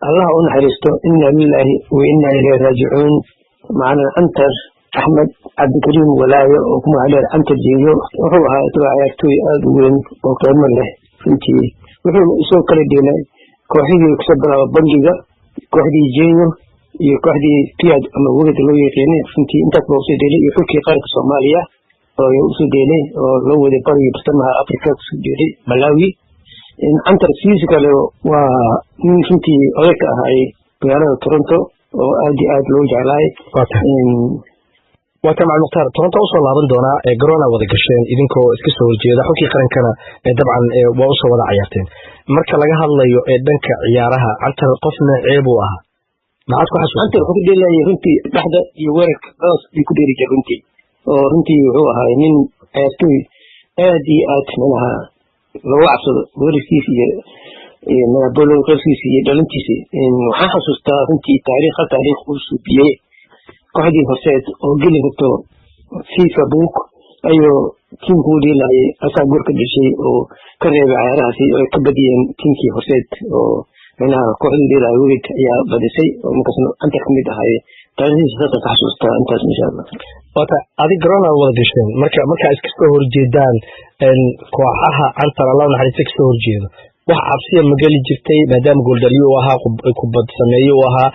Allah u naxariisto. Inna lillahi wa inna ilayhi raajicuun. Macalin Cantar Axmed Cabdikariim Walaayo, oo ku magac dheer Cantar Jeeyo, wuxuu ahaa isagoo ciyaartooy aada u weyn oo qiimo leh. Runtii wuxuu isoo kala dheelay kooxihii kusoo bilaaba bangiga, kooxdii Jeeyo iyo kooxdii Piad ama Weged loo yaqiinay. Runtii intaas baa usoo dheelay, iyo xulkii qaranka Soomaaliya oo usoo dheelay oo loo waday bariga bartamaha Africa, kusoo dheelay Malawi. Cantar sidiisa kale waa nin runtii oday ka ahaay magaalada Toronto oo aad iyo aad loo jeclaay. Waa ta, Macalin Mukhtaar, Toronto usoo laaban doonaa. Garoona wada gasheen idinkoo iska soo horjeeda, xulkii qarankana dabcan waa usoo wada cayaarteen. Marka laga hadlayo dhanka ciyaaraha, Cantar qof noocee buu ahaa? Maxaad ku xasuustaa? Cantar wuxuu ku dheelayay runtii dhexda iyo weerarka, labadaas ayuu ku dheeli jiray runtii, oo runtii wuxuu ahaa nin ciyaartooy aad iyo aad manaha looga cabsado weerarkiisa iyo bolo qeyskiisa iyo dhalintiisa. Waxaan xasuustaa runtii taariikh, hal taariikh uu suubiyey kooxdii Horseed oo geli rabto FIFA book ayuu tiimku u dheelayay, asaa gool ka dhashay oo ka reebay cayaarahaasi oo ay ka badiyeen tiimkii Horseed, oo micnaha kooxdii dheelaya Weged ayaa badisay, oo markaasna Cantar ka mid ahay. Taariikhdiisa saasaan ka xasuustaa intaas, insha Allah. Waata, adig garoon aad wada gasheen, marka iska soo horjeedaan kooxaha Cantar, Allah naxariista, kasoo horjeedo, wax cabsiya ma geli jirtay, maadaama gooldhaliyo uu ahaa, kubad sameeye uu ahaa?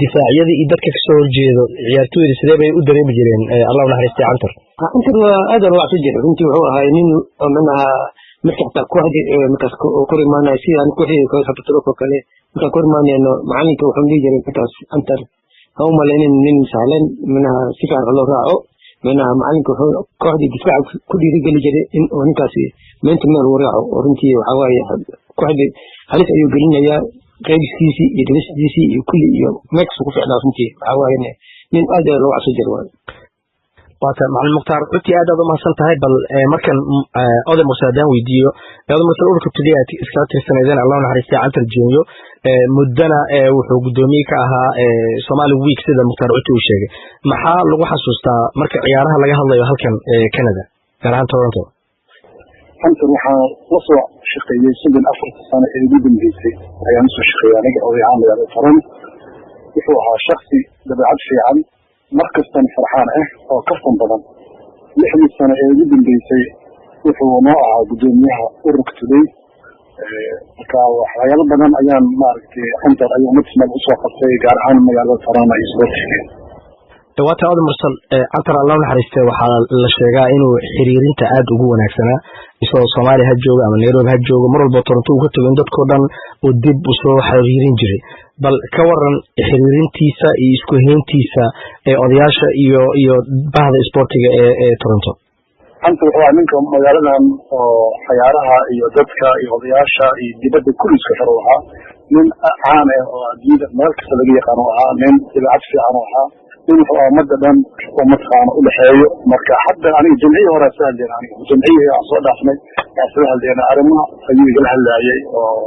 Difaacyadii iyo dadka kasoo horjeedo ciyaartooyda sidee bay u dareemi jireen, Allah naxariistay, Cantar? Cantar waa aad loo cabsi jiray runtii. Wuxuu ahaa nin oo manaha marka xitaa kooxdii markaas kor imaanaya, sidaan kooxdii xabatarok oo kale markaan kor imaanayno, macalinka wuxuu dhihi jiray markaas: "Cantar ha u malaynin nin sahlan, manaha si fiican loo raaco." Manaha macalinka wuxuu kooxdii difaaca ku dhiirigeli jiray in uu ninkaasi meenta meel uu raaco, oo runtii waxaa waaye kooxdii halis ayuu gelinayaa, qaybiskiisii iyo dhalistiisii iyo kulli iyo meelkasuu ku ficnaa. Runtii waxaa waaye nin aad loo cabsi jiro waaye. Waata, Macalin Mukhtaar, runtii aad aad umahadsan tahay. Bal markan Oday Mursal haddaan weydiiyo. Oday Mursal, ururka Today aad iskala tirsanaydeen, Allah naxariistay, Cantar Jeenyo muddana wuxuu guddoomiye ka ahaa Somali Week, sida Mukhtaar Cuti uu sheegay. Maxaa lagu xasuustaa marka ciyaaraha laga hadlayo halkan Canada, gaar ahaan Toronto? Cantar waxaa la soo shaqeeyey 34-ta sano ee ugu dambeysay ayaan usoo shaqeeyey aniga oday ahaan magaalada Toronto. Wuxuu ahaa shaksi dabeecad fiican, mar kastana farxaan ah oo kaftan badan. 6-dii sano ee ugu dambeysay wuxuu noo ahaa guddoomiyaha ururka Today. Marka waxyaalo badan ayaan maaragtay Cantar ayuu ummad meel usoo qabtay, gaar ahaan magaalada Toronto iyo sportskeeda. Waata, Oday Mursal, Cantar, Allah naxariiste, waxaa la sheegaa inuu xiriirinta aada ugu wanaagsanaa, isagoo Soomaaliya ha joogo ama Nairobi ha joogo, mar walba Toronto uu ka tago in dadkao dhan uu dib usoo xiriirin jiray. Bal ka waran xiriirintiisa iyo isku hayntiisa ee odayaasha iyo bahda isboortiga ee Toronto? Cantar wuxuu ahaa ninka magaaladan oo cayaaraha iyo dadka iyo odayaasha iyo dibadda kulli isku xiro. Ahaa nin caan ah oo adduunyada meel kasta laga yaqaan u ahaa, nin dabeecad fiican u ahaa, nin wuxuu ahaa ummadda dhan oo mataqaana udhexeeyo. Marka hadda aniga jamciyii hore sla hadleen, aniga jamciyihii aan soo dhaafnay aan sla hadleena, arrimaha ayuu igala hadlaayay oo